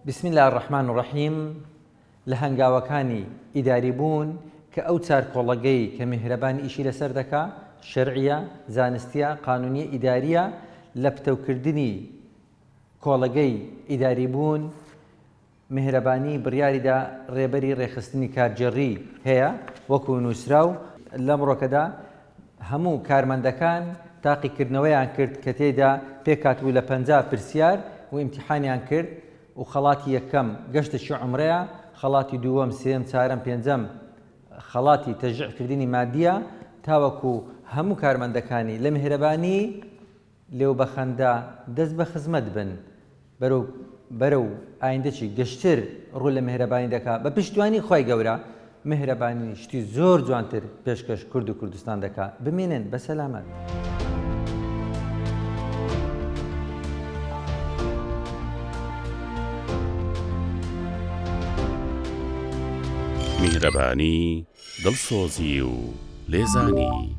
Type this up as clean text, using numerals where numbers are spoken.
بسم اللە الرحمن الرحیم لە هەنگاوەکانی ئیداری بوون کە ئەو چار کۆڵەگەی کە میهرەبانی ئیشی لەسەر دەکا، شەرعیە، زانستیە، قانونیە، ئیداریە، لە پتەوکردنی کۆڵەگەی ئیداری بوون میهرەبانی بڕیاریدا ڕێبەری ڕێکخستنی کارگێڕی هەیە وەکو نووسراو لەمڕۆکەدا هەموو کارمەندەکان تاقیکردنەوەیان کرد کە تێیدا پێکهاتبوو لە 50 پرسیار و ئیمتیحانیان کرد و خەڵاتی یەکەم گەشتێکی عومرەیە، خەڵاتی دووەم، سێیەم، چارەم، پێنجەم خەڵاتی تەشجیع کردنی مادییە تاوەکو هەموو کارمەندەکانی لە میهرەبانی لێو بەخەندە دەست بە خزمەت بن بەرەو بەرەو ئایندەکی گەشتر ڕوو لە میهرەبانی دەکا بە پشتیوانی خوای گەورە میهرەبانی شتی زۆر جوانتر پێشکەش کورد و کوردستان دەکا بمێنن بە سەلامەت. میهرەبانی، دڵسۆزی و لێزانی.